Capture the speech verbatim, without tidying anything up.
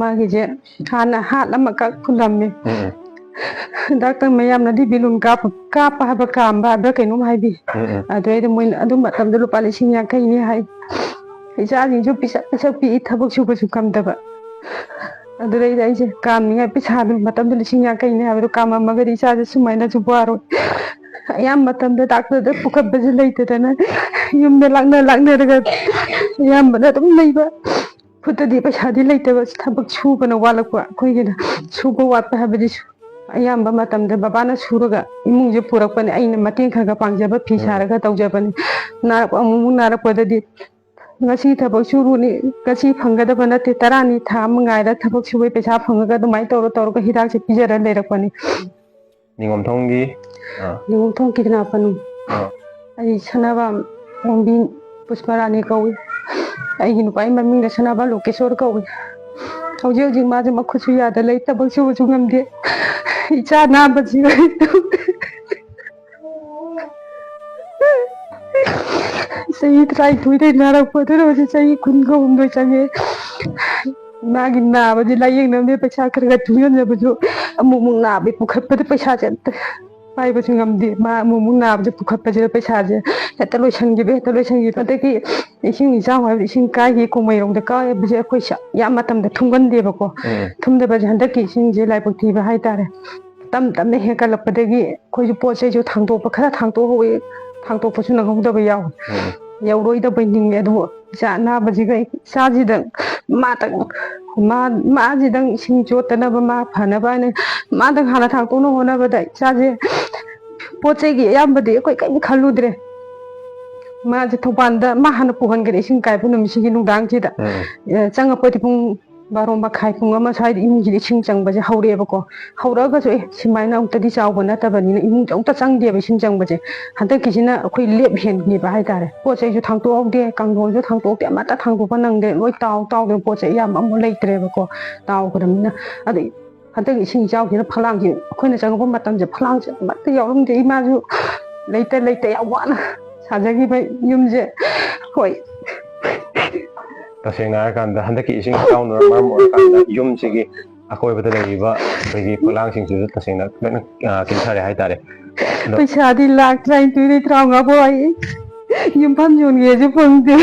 ꯃꯥꯒꯤꯁꯦ ꯍꯥꯟꯅ ꯍꯥꯠ ꯑꯃꯈꯛ ꯐꯨꯜꯂꯝꯃꯤ꯫ ꯎꯝ ꯎꯝ ꯗꯥꯛꯇꯔ ꯃꯌꯥꯝꯅꯗꯤ ꯕꯦꯂꯨꯟ ꯀꯥꯞꯄ ꯀꯥꯞꯄ ꯍꯥꯏꯕ ꯀꯥꯝꯕ ꯍꯥꯏꯕ꯭ꯔꯥ ꯀꯩꯅꯣꯝ ꯍꯥꯏꯕꯤ꯫ ꯎꯝ ꯎꯝ ꯑꯗꯨꯗꯩꯗ ꯃꯣꯏꯅ ꯑꯗꯨ ꯃꯇꯝꯗ ꯂꯨꯄꯥ ꯂꯤꯁꯤꯡ ꯌꯥꯡꯈꯩꯅꯤ ꯍꯥꯏ꯫ ꯏꯆꯥꯁꯤꯡꯁꯨ ꯄꯤꯁꯛ ꯄꯤꯁꯛ ꯄꯤꯛꯏ, ꯊꯕꯛ ꯁꯨꯕꯁꯨ ꯉꯝꯗꯕ꯫ ꯑꯗꯨꯗꯩꯗ ꯑꯩꯁꯦ ꯀꯥꯝꯅꯤꯡꯉꯥꯏ ꯄꯩꯁꯥꯗꯨ ꯃꯇꯝꯗꯨ ꯂꯤꯁꯤꯡ ꯌꯥꯡꯈꯩꯅꯤ ꯍꯥꯏꯕꯗꯣ ꯀꯥꯝꯃꯝꯃꯒꯗꯤ ꯏꯆꯥꯁꯦ ꯁꯨꯃꯥꯏꯅꯁꯨ ꯋꯥꯔꯣꯏ꯫ ꯑꯌꯥꯝꯕ ꯃꯇꯝꯗ ꯗꯥꯛꯇꯔꯗ ꯄꯨꯈꯠꯄꯁꯨ ꯂꯩꯇꯗꯅ ꯌꯨꯝꯗ ꯂꯥꯛꯅ ꯂꯥꯛꯅꯔꯒ ꯑꯌꯥꯝꯕꯅ ꯑꯗꯨꯝ ꯂꯩꯕ꯫ ꯈꯨꯠꯇꯗꯤ ꯄꯩꯁꯥꯗꯤ ꯂꯩꯇꯕ, ꯊꯕꯛ ꯁꯨꯕꯅ ꯋꯥꯠꯂꯛꯄ ꯑꯩꯈꯣꯏꯒꯤꯅ꯫ ꯁꯨꯕ ꯋꯥꯠꯄ ꯍꯥꯏꯕꯗꯤ ꯁꯨ-, ꯑꯌꯥꯝꯕ ꯃꯇꯝꯗ ꯕꯕꯥꯅ ꯁꯨꯔꯒ ꯏꯃꯨꯡꯁꯦ ꯄꯨꯔꯛꯄꯅꯦ, ꯑꯩꯅ ꯃꯇꯦꯡ ꯈꯔ ꯈꯔ ꯄꯥꯡꯖꯕ, ꯐꯤ ꯎꯝ꯫ ꯁꯥꯔꯒ ꯇꯧꯖꯕꯅꯤ꯫ ꯅꯥꯔꯛꯄ, ꯑꯃꯨꯛꯃꯨꯛ ꯅꯥꯔꯛꯄꯗꯗꯤ ꯉꯁꯤ ꯊꯕꯛ ꯁꯨꯔꯨꯅꯤ, ꯉꯁꯤ ꯐꯪꯒꯗꯕ ꯅꯠꯇꯦ, ꯇꯔꯥꯅꯤ ꯊꯥ ꯑꯃ ꯉꯥꯏꯔ ꯊꯕꯛ ꯁꯨꯕꯩ ꯄꯩꯁꯥ ꯐꯪꯉꯒ ꯑꯗꯨꯃꯥꯏꯅ ꯇꯧꯔ ꯇꯧꯔꯒ ꯍꯤꯗꯥꯛꯁꯦ ꯄꯤꯖꯔ ꯂꯩꯔꯛꯄꯅꯤ꯫ ꯅꯤꯉꯣꯝꯊꯣꯡꯒꯤ ꯑꯥ ꯅꯤꯉꯣꯝꯊꯣꯡ ꯀꯤꯗꯅꯥꯄꯅꯨ꯫ ꯑꯥ ꯑꯩ ꯁꯅꯥꯕꯝ ꯑꯣꯡꯕꯤ ꯄꯨꯁꯄꯔꯥꯅꯤ ꯀꯧꯏ꯫ ꯑꯩꯒꯤ ꯅꯨꯄꯥꯒꯤ ꯃꯃꯤꯡꯅ ꯁꯅꯥꯕꯝ ꯂꯣꯀꯦꯁꯣꯔ ꯀꯧꯏ꯫ ꯍꯧꯖꯤꯛ ꯍꯧꯖꯤꯛ ꯃꯥꯁꯦ ꯃꯈꯨꯠꯁꯨ ꯌꯥꯗ ꯂꯩ, ꯊꯕꯛ ꯁꯨꯕꯁꯨ ꯉꯝꯗꯦ꯫ ꯏꯆꯥ ꯅꯥꯕꯁꯤꯒ ꯆꯍꯤ ꯇꯔꯥꯅꯤꯊꯣꯏꯗꯩ ꯅꯥꯔꯛꯄꯗꯨꯅ ꯍꯧꯖꯤꯛ ꯆꯍꯤ ꯀꯨꯟꯒ ꯍꯨꯝꯗꯣꯏ ꯆꯪꯉꯦ꯫ ꯃꯥꯒꯤ ꯅꯥꯕꯗꯤ ꯂꯥꯏꯌꯦꯡꯅꯕꯅꯦ ꯄꯩꯁꯥ ꯈꯔ ꯈꯔ ꯇꯨꯡꯁꯤꯟꯖꯕꯁꯨ ꯑꯃꯨꯛ ꯑꯃꯨꯛ ꯅꯥꯕꯩ ꯄꯨꯈꯠꯄꯗ ꯄꯩꯁꯥꯁꯦ ꯑꯝꯇ ꯄꯥꯏꯕꯁꯨ ꯉꯝꯗꯦ꯫ ꯃꯥ ꯑꯃꯨꯛ ꯑꯃꯨꯛ ꯅꯥꯕꯁꯦ ꯄꯨꯈꯠꯄꯁꯤꯗ ꯄꯩꯁꯥꯁꯦ ꯍꯦꯛꯇ ꯂꯣꯏꯁꯟꯈꯤꯕ, ꯍꯦꯛꯇ ꯂꯣꯏꯁꯟꯈꯤꯕ꯫ ꯑꯗꯒꯤ ꯏꯁꯤꯡ ꯏꯆꯥꯎ ꯍꯥꯏꯕꯗꯤ ꯏꯁꯤꯡ ꯀꯥꯏꯒꯤ ꯀꯣꯡꯃꯩꯔꯣꯡꯗ ꯀꯥꯏꯕꯁꯦ ꯑꯩꯈꯣꯏ ꯁ-, ꯌꯥꯝ ꯃꯇꯝꯗ ꯊꯨꯝꯒꯟꯗꯦꯕꯀꯣ꯫ ꯎꯝ ꯊꯨꯝꯗꯕꯁꯦ ꯍꯟꯗꯛꯀꯤ ꯏꯁꯤꯡꯁꯦ ꯂꯥꯏꯕꯛ ꯊꯤꯕ ꯍꯥꯏꯇꯥꯔꯦ꯫ ꯇꯞ ꯇꯞꯅ ꯍꯦꯟꯒꯠꯂꯛꯄꯗꯒꯤ ꯑꯩꯈꯣꯏꯁꯨ ꯄꯣꯠ ꯆꯩꯁꯨ ꯊꯥꯡꯗꯣꯛꯄ, ꯈꯔ ꯊꯥꯡꯗꯣꯛꯍꯧꯋꯤ, ꯊꯥꯡꯗꯣꯛꯄꯁꯨ ꯅꯪꯍꯧꯗꯕ ꯌꯥꯎꯋꯤ꯫ ꯎꯝ ꯌꯧꯔꯣꯏꯗꯕꯩ ꯅꯤꯡꯉꯦ꯫ ꯑꯗꯨꯕꯨ ꯏꯆꯥ ꯑꯅꯥꯕꯁꯤꯒ ꯏꯆꯥꯁꯤꯗꯪ ꯃꯥꯇꯪ, ꯃꯥ, ꯃꯥꯁꯤꯗꯪ ꯏꯁꯤꯡ ꯆꯣꯠꯇꯅꯕ, ꯃꯥ ꯐꯅꯕ ꯍꯥꯏꯅ ꯃꯥꯗꯪ ꯍꯥꯟꯅ ꯊꯥꯡꯇꯣꯛꯅ ꯍꯣꯠꯅꯕꯗ ꯏꯆꯥꯁꯦ ꯄꯣꯠ ꯆꯩꯒꯤ ꯑꯌꯥꯝꯕꯗꯤ ꯑꯩꯈꯣꯏ ꯀꯔꯤꯝ ꯈꯜꯂꯨꯗ꯭ꯔꯦ꯫ ꯃꯥꯁꯦ ꯊꯧꯕꯥꯜꯗ ꯃꯥ ꯍꯥꯟꯅ ꯄꯨꯍꯟꯈ꯭ꯔꯦ ꯏꯁꯤꯡ ꯀꯥꯏꯕ ꯅꯨꯃꯤꯠꯁꯤꯒꯤ ꯅꯨꯡꯗꯥꯡꯁꯤꯗ꯫ ꯎꯝ ꯑꯦ, ꯆꯪꯉꯛꯄꯗꯤ ꯄꯨꯡ ꯕꯥꯔꯣ ꯃꯈꯥꯏ, ꯄꯨꯡ ꯑꯃ ꯁ꯭ꯋꯥꯏꯗ ꯏꯃꯨꯡꯁꯤꯗ ꯏꯁꯤꯡ ꯆꯪꯕꯁꯦ ꯍꯧꯔꯛꯑꯦꯕꯀꯣ꯫ ꯍꯧꯔꯛꯑꯒꯁꯨ ꯑꯦ ꯁꯨꯃꯥꯏꯅ ꯑꯃꯨꯛꯇꯗꯤ ꯆꯥꯎꯕ ꯅꯠꯇꯕꯅꯤꯅ ꯏꯃꯨꯡꯁꯦ ꯑꯃꯨꯛꯇ ꯆꯪꯗꯦꯕ ꯏꯁꯤꯡ ꯆꯪꯕꯁꯦ꯫ ꯍꯟꯗꯛꯀꯤꯁꯤꯅ ꯑꯩꯈꯣꯏ ꯂꯦꯞ ꯍꯦꯟꯈꯤꯕ ꯍꯥꯏꯇꯥꯔꯦ꯫ ꯄꯣꯠ ꯆꯩꯁꯨ ꯊꯥꯡꯇꯣꯛꯍꯧꯗꯦ, ꯀꯥꯡꯊꯣꯟꯁꯨ ꯊꯥꯡꯇꯣꯛꯇꯦ, ꯑꯃꯠꯇ ꯊꯥꯡꯇꯣꯛꯄ ꯅꯪꯗꯦ꯫ ꯂꯣꯏ ꯇꯥꯎ ꯇꯥꯎꯗꯅ ꯄꯣꯠ ꯆꯩ ꯑꯌꯥꯝꯕ ꯑꯃꯨꯛ ꯂꯩꯇ꯭ꯔꯦꯕꯀꯣ, ꯇꯥꯎꯈ꯭ꯔꯕꯅꯤꯅ꯫ ꯑꯗꯩ ꯍꯟꯗꯛ ꯏꯁꯤꯡ ꯏꯆꯥꯎꯁꯤꯅ ꯐꯂꯥꯡꯁꯦ ꯑꯩꯈꯣꯏꯅ ꯆꯪꯉꯛꯄ ꯃꯇꯝꯁꯦ ꯐꯂꯥꯡꯁꯦ ꯑꯃꯠꯇ ꯌꯥꯎꯔꯝꯗꯦ꯫ ꯏꯃꯥꯁꯨ ꯂꯩꯇ ꯂꯩꯇ ꯌꯥꯝ ꯋꯥꯅ ꯁꯥꯖꯈꯤꯕ ꯌꯨꯝꯁꯦ꯫ ꯍꯣꯏ, ꯇꯁꯦꯡꯅ ꯍꯥꯏꯔꯀꯥꯟꯗ ꯍꯟꯗꯛꯀꯤ ꯏꯁꯤꯡ ꯏꯆꯥꯎꯅ ꯃꯔꯝ ꯑꯣꯏꯔꯀꯥꯟꯗ ꯌꯨꯝꯁꯤꯒꯤ ꯑꯀꯣꯏꯕꯗ ꯂꯩꯔꯤꯕ ꯑꯩꯈꯣꯏꯒꯤ ꯐꯛꯂꯥꯡꯁꯤꯡꯁꯤꯁꯨ ꯇꯁꯦꯡꯅ ꯂꯣꯏꯅ, ꯑ, ꯀꯤꯟꯊꯔꯦ ꯍꯥꯏꯇꯥꯔꯦ꯫ ꯑꯗꯣ ꯄꯩꯁꯥꯗꯤ ꯂꯥꯛ ꯇꯔꯥꯅꯤꯊꯣꯏꯗꯩ ꯇꯔꯥꯃꯉꯥ ꯐꯥꯎ ꯍꯥꯏꯌꯦ꯫ ꯌꯨꯝꯐꯝ ꯌꯣꯟꯒꯦꯁꯨ ꯐꯪꯗꯦ꯫